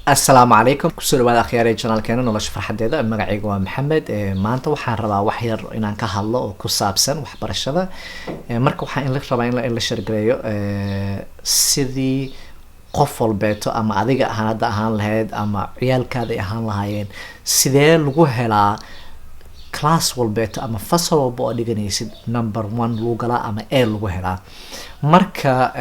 Asalaamu calaykum, kusoo dhawaada akhyaarey channelkeena Nolosha Farxadeeda. Magacayga waa Maxamed. Maanta waxaan rabaa wax yar inaan ka hadlo oo ku saabsan waxbarashada. Marka waxaan in la rabaa in la share gareeyo sidii qof walbeeto ama adiga ahaan hadda ahaan lahayd ama ciyaalkaada ay ahaan lahaayeen, sidee lagu helaa class walbeeto ama fasal walba oo dhiganaysid number one lagu galaa ama A lagu helaa. Marka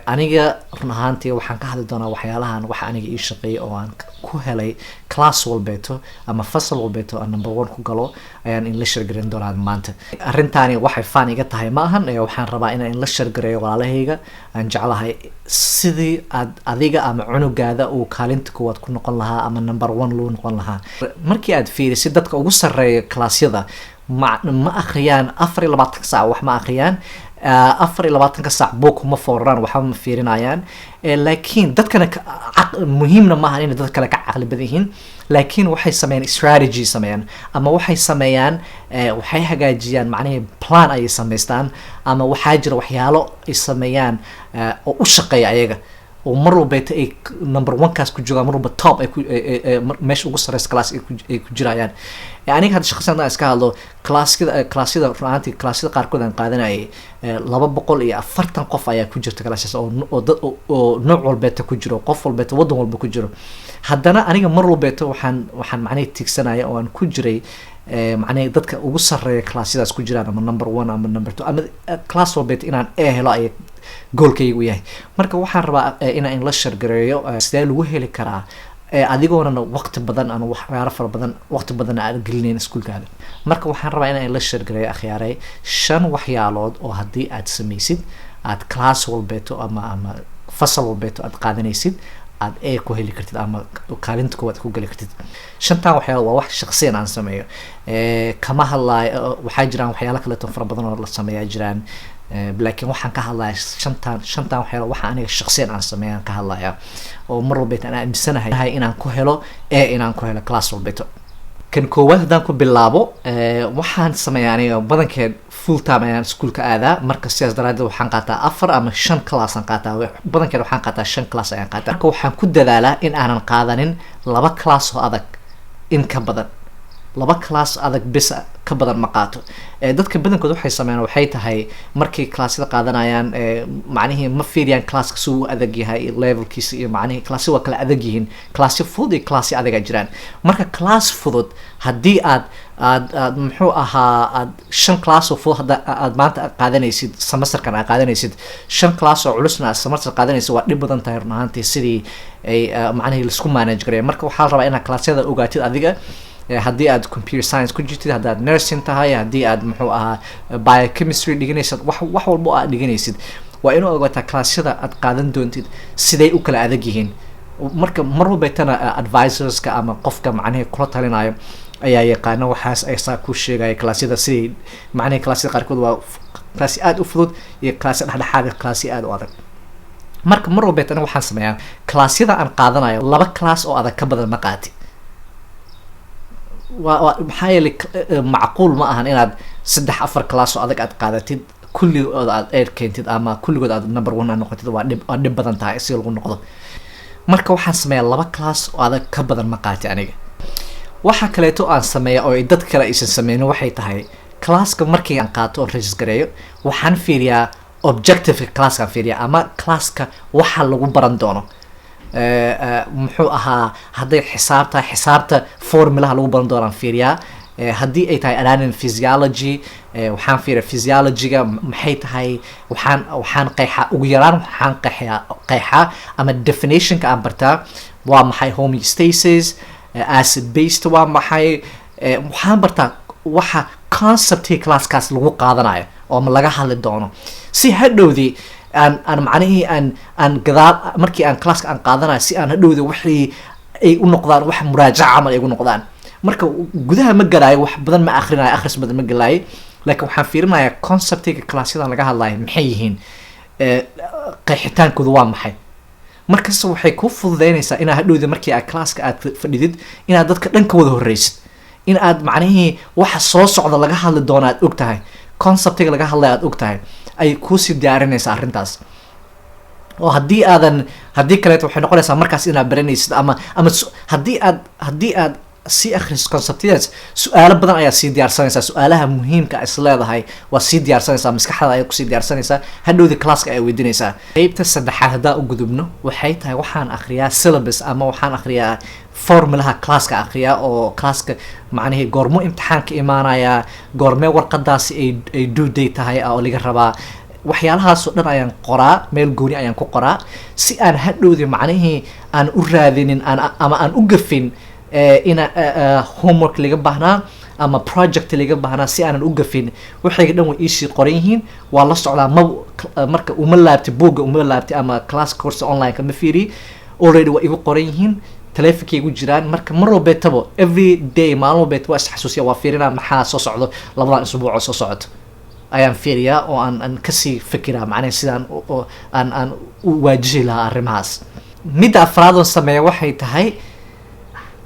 aniga run ahaantii waxaan ka hadli doonaa waxyaalahan waxa aniga ii shaqeeyay oo aan ku helay class walbeeto ama fasal walbeeto aan number one ku galo ayaan inla share gareyn doonaa maanta. Arrintaani waxay faan iga tahay ma ahan. Waxaan rabaa inaan inla share gareeyo walaalahayga aan jeclahay sidii aad adiga ama cunugaada uu kaalinta koowaad ku noqon lahaa ama number one lagu noqon lahaa. Markii aad fiirisid dadka ugu sarreeya classyada, ma akhriyaan 24-ka saac, wax ma akhriyaan 24-ka saac, book ma fooraraan, waxba ma fiirinayaan. Laakiin dadkana muhiimna maaha inay dad kale ka caqli badan yihiin, laakiin waxay sameeyaan strategy sameeyaan ama waxay sameeyaan, waxay hagaajiyaan, macnihii plan ayay samaystaan ama waxaa jira waxyaalo ay sameeyaan oo u shaqeeya ayaga oo mar walbeeta ay number one kaas ku joogaan, mar walba top ay ku meesha ugu sareysa class ay ku jirayaan. Aniga hadda shaqsiyan haddaan iska hadlo, classyada run ahaantii classyada qaarkood aan qaadanayay, 240 qof ayaa ku jirta classyadaas oo dad oo nooc walbeeta ku jiro, qof walbeeta, waddan walba ku jiro. Haddana aniga mar walbeeto waxaan macnaha tiigsanaya oo aan ku jiray macnaha dadka ugu sarreeya classyadaas ku jiraan ama number one ama number two ama class walbeeta inaan A helo ayay goalkaygu yahay. Marka waxaan rabaa inaan inla share gareeyo sidee lagu heli karaa adigoonana waqti badan ama waxyaalo fara badan, waqti badan aad gelinayn iskuulkaada. Marka waxaan rabaa inaan inla share gareeyo, akhyaaray, shan waxyaalood oo haddii aad samaysid aad class walbeeto ama fasal walbeeto aad qaadanaysid aad A ku heli kartid ama kaalinta koowaad ku geli kartid. Shantan waxyaalo waa wax shaqsiyan aan sameeyo. Kama hadlaayo, waxaa jiraan waxyaalo kaleeto fara badan oo la sameeyaa jiraan, laakiin waxaan ka hadlaya shantan waxyaalo waxa aniga shaqsiyan aan sameeyaan ka hadlaya oo mar walbeeto aan aaminsanahay inaan ku helo A, inaan ku helo class walbeeto. Kan koowaad haddaan ku bilaabo, waxaan sameeyaa aniga badankeed full time ayaan iskuulka aadaa. Marka sidaas daraadeed waxaan qaataa afar ama shan class aan qaataa. Badankeed waxaan qaataa shan class ayaan qaataa. Marka waxaan ku dadaalaa in aanan qaadanin laba class oo adag in ka badan. Laba class adag bis ka badan ma qaato. Dadka badankood waxay sameeyaan waxay tahay markay classyada qaadanayaan, macnihii ma fiiriyaan classka si uu adag yahay levelkiisa iyo macnihii classya waa kala adag yihiin, classyo fudud iyo classyo adagaa jiraan. Marka class fudud haddii aad muxuu ahaa aad shan class oo fudud hadda aad maanta qaadanaysid, semesterkan aad qaadanaysid shan class oo culusna aad semester qaadanaysid, waa dhib badan tahay run ahaantii sidii ay macnihii laisku manage gareeyo. Marka waxaa la rabaa inaad classyada ogaatid adiga. Haddii aad computer science ku jirtid, haddaad nursing tahay, haddii aad muxuu ahaa biochemistry dhiganaysid, wax walba oo aad dhiganaysid, waa inuu ogaataa classyada aad qaadan doontid siday u kala adag yihiin. Marka mar walbaytana advisorska ama qofka macnihii kula talinayo ayaa yaqaana waxaas ay saa ku sheegaya classyada siday macnihii classyada qaarkood waa classyo aada u fudud iyo classyo dhexdhexaad iyo classyo aada u adag. Marka mar walbaytana waxaan sameeyaa classyada aan qaadanayo laba class oo adag ka badan ma qaati. Waa maxaa yeelay macquul ma ahan inaad saddex afar class oo adag aad qaadatid, kulligood aad A keentid ama kulligood aad number one aad noqotid. Waa dhib badan tahay si lagu noqdo. Marka waxaan sameeyaa laba class oo adag ka badan ma qaati aniga. Waxa kaleeto aan sameeya oo ay dad kale aysan sameynin waxay tahay classka markii aan qaato oon register gareeyo, waxaan fiiriyaa objectiveka classkaan fiiriyaa ama classka waxa lagu baran doono. Muxuu ahaa hadday xisaab tahay, xisaabta formulaha lagu baran doonaan fiiriyaa. Haddii ay tahay anatomy, physiology, waxaan fiiriyaa physiologyga maxay tahay. Waxaan qeexaa, ugu yaraan waxaan qeexaa ama definitionka aan bartaa waa maxay homeostasis, acid base waa maxay. Waxaan bartaa waxa conceptii classkaas lagu qaadanayo oo ma laga hadli doono, si hadhowdii aan macnihii aan gadaal markii aan classka aan qaadanayo, si aan hadhowdii wixii ay u noqdaan wax muraajaca camal ay ugu noqdaan. Marka gudaha ma galaayo, wax badan ma akhrinayo, akhris badan ma galaayo, laakiin waxaan fiirinayaa conceptiga classyadan laga hadlayo maxay yihiin, qeexitaankoodu waa maxay. Markasta waxay kuu fududeynaysaa inaad hadhowda markii aad classka aad fadhidid inaad dadka dhan ka wada horreysid, in aad macnihii waxa soo socda laga hadli doono aad og tahay, conceptiga laga hadlaya aad og tahay, ay kuusii diyaarinaysaa arrintaas. Oo haddii aadan, haddii kaleeto waxay noqonaysaa markaas inaad baranaysid ama haddii aad sii akhriso conceptyadaas, su-aalo badan ayaa sii diyaarsanaysaa. Su-aalaha muhiimka is leedahay waa sii diyaarsanaysaa, maskaxdaada ayaa kusii diyaarsanaysaa, hadhowdii classka ayaa weydiinaysaa. Qeybta saddexaad haddaan u gudubno, waxay tahay waxaan akhriyaa syllabus ama waxaan akhriyaa formulaha classka akhriyaa, oo classka macnihii goormo imtixaanka imaanayaa, goormee warqadaasi ay due date tahay oo laga rabaa. Waxyaalahaasoo dhan ayaan qoraa, meel gooni ayaan ku qoraa, si aan hadhowdii macnihii aan u raadinin aan ama aan u gafin ina homework laga baahnaa ama project laga baahnaa, si aanan u gafin. Waxayga dhan way iisii qoran yihiin, waa la socdaa. Ma marka uma laabtay buugga, uma laabtay ama class course online-ka ma fiiri, already waa igu qoran yihiin, taleefonkay igu jiraan. Marka mar walbeetaba, every day, maalin walbeet waa isxasuusiya, waa fiirinaa maxaa soo socdo. 2dan isbuuc oo soo socoto ayaan fiiriyaa oo aan kasii fikiraa macnaha sidaan oo aan u waajihi lahaa arrimahaas. Midda afraad oon sameeya waxay tahay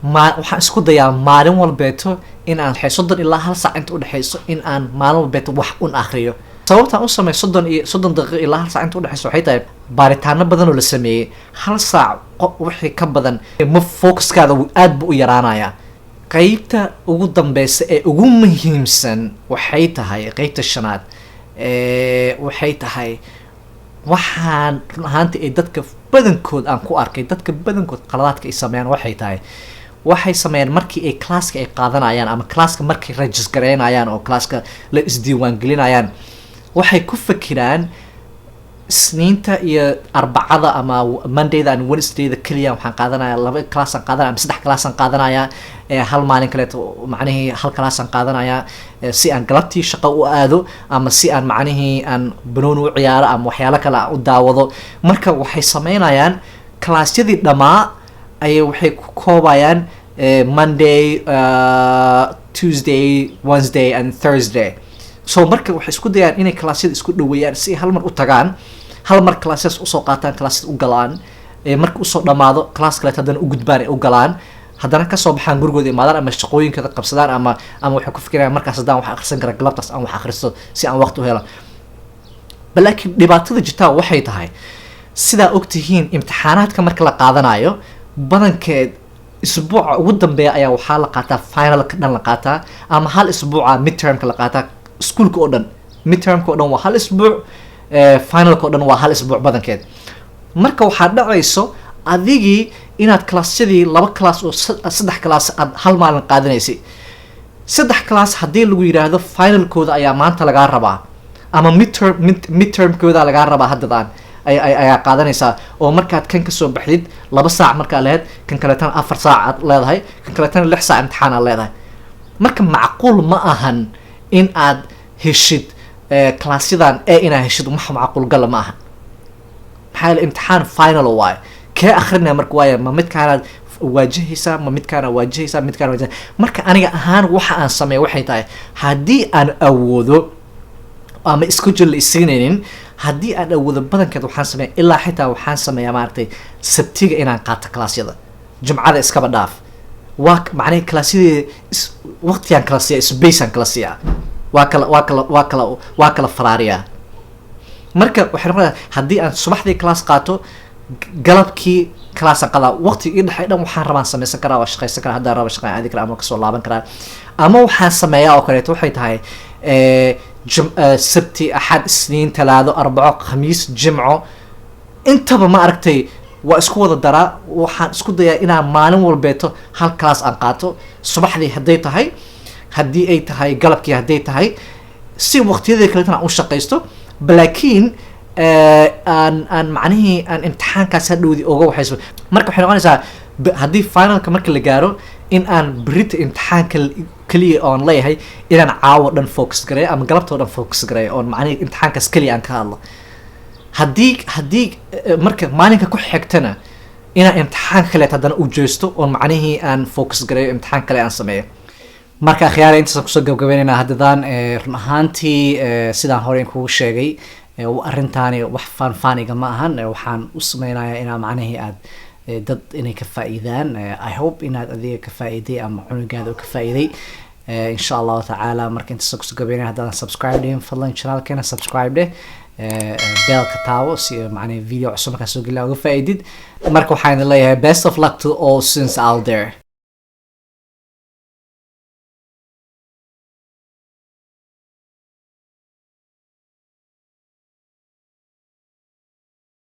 ma waxaan isku dayaa maalin walbeeto in aan 30 ilaa hal saac inta udhexeyso in aan maalin walbeeto wax un akriyo. Sababtaan u sameeyo 30 iyo 30 daqiiqo ilaa hal saac inta udhexeyso waxay tahay baaritaano badan oo la sameeyey, hal saac wixii ka badan ma focuskaada aad bu u yaraanayaa. Qeybta ugu dambeysa ee ugu muhiimsan waxay tahay qeybta shanaad, waxay tahay waxaan run ahaantii ay dadka badankood aan ku arkay, dadka badankood qaladaadka ay sameeyaan waxay tahay, waxay sameeyaan markii ay classka ay qaadanayaan ama classka markay register gareynayaan oo classka la isdiiwaan gelinayaan, waxay ku fakiraan Isniinta iyo Arbacada ama Mondayda and Wednesdayda keliya waxaan qaadanaya laba classaan qaadanaya ama saddex classaan qaadanaya, hal maalin kaleeto macnihii hal classaan qaadanaya, si aan galabtii shaqo u aado ama si aan macnihii aan banooni u ciyaaro ama waxyaalo kale aan u daawado. Marka waxay sameynayaan classyadii dhammaa ayay waxay ku koobayaan Monday, Tuesday, Wednesday and Thursday. So marka waxay isku dayaan inay classyada isku dhaweeyaan si ay hal mar u tagaan, hal mar classyadaas usoo qaataan, classyada u galaan, marka usoo dhamaado class kaleeto haddana u gudbaan, ay u galaan, haddana kasoo baxaan, gurigooda imaadaan ama shaqooyinkooda qabsadaan, ama waxay ku fikirayaan markaas haddaan wax akhrisan kara galabtaas aan wax akhristo si aan waqti u helo. Laakiin dhibaatada jirtaa waxay tahay, sidaa ogtihiin, imtixaanaadka marka la qaadanayo badankeed isbuuca ugu dambeeya ayaa waxaa la qaataa finalka dhan la qaataa, ama hal isbuuca midtermka la qaataa. Iskuulka oo dhan midtermka oo dhan waa hal isbuuc, finalka oo dhan waa hal isbuuc badankeed. Marka waxaa dhacayso adigii inaad classyadii laba class oo saddex class aad hal maalin qaadanaysay. Saddex class haddii lagu yidhaahdo finalkooda ayaa maanta lagaa rabaa ama midtermkooda lagaa rabaa haddadaan ayaa qaadanaysaa, oo markaad kan kasoo baxdid 2 saac markaa lahayd, kan kaleetana 4 saac aad leedahay, kan kaleetana 6 saac imtixaan aad leedahay. Marka macquul ma ahan in aad heshid classyadan inaad heshid, wax macquul gala ma ahan. Maxaa yeele imtixaan final waaye, kee akrinaya marka? Waaya, ma midkaanaad waajahaysaa, ma midkaana waajahaysaa, midkaana waajahaysaa? Marka aniga ahaan waxa aan sameeya waxay tahay, haddii aan awoodo ama schedule la isiinaynin, haddii aan awoodo, badankeed waxaan sameeya ilaa xitaa waxaan sameeyaa maaragtay Sabtiga inaan qaato classyada, Jumcada iskaba dhaaf. Waa macnaha classyadii waqtigaan kala siiya, spaceaan kala siiyaa, waa kala faraariyaa. Marka waxay noqonaysaa haddii aan subaxdii class qaato, galabkii classaan qadaa, waqtiga ii dhexay dhan waxaan rabaan samaysan karaa, waa shaqaysan karaa, haddaan raba shaqaan aadi karaa ama kasoo laaban karaa. Ama waxaan sameeyaa oo kaleeto waxay tahay Sabti, Axad, Isniin, Talaado, Arbaco, Khamiis, Jimco, intaba ma aragtay waa isku wada daraa. Waxaan isku dayaa inaan maalin walbeeto hal class aan qaato, subaxdii hadday tahay, haddii ay tahay galabkii hadday tahay, si waqtiyadii kaleetana aan u shaqaysto, laakiin aan macnihii aan imtixaankaas hadhowdii oga waxayso. Marka waxay noqonaysaa haddii finalka marka la gaaro in aan berita imtixaanka keliya oon leeyahay inaan caawo dhan focus gareeyo ama galabtoo dhan focus gareeyo oon macnihii imtixaankaas keliya aan ka hadlo. Haddii marka maalinka ku xigtana inaan imtixaan kaleet haddana u jeesto oon macnihii aan focus gareeyo, imtixaan kale aan sameeyo. Marka akhyaara, intaasaan kusoo gabgabeynayna haddadaan. Run ahaantii, sidaan hore kugu sheegay, arrintaani wax faanfaaniga ma ahan. Waxaan u sameynayaa inaa macnihii aad dad inay ka faa'iidaan. I hope inaad adiga ka faa'iiday ama cunugaada ka faa'iiday. Insha Allahu tacaala. Marka intaas kusoo gabeynaya. Haddaadan subscribe dhihin, fadlan channelkeena subscribe dheh, bellka taabo si macnaa video cusub markaan soo gelina uga faa'iidid. Marka waxaan idin leeyahay best of luck to all students out there.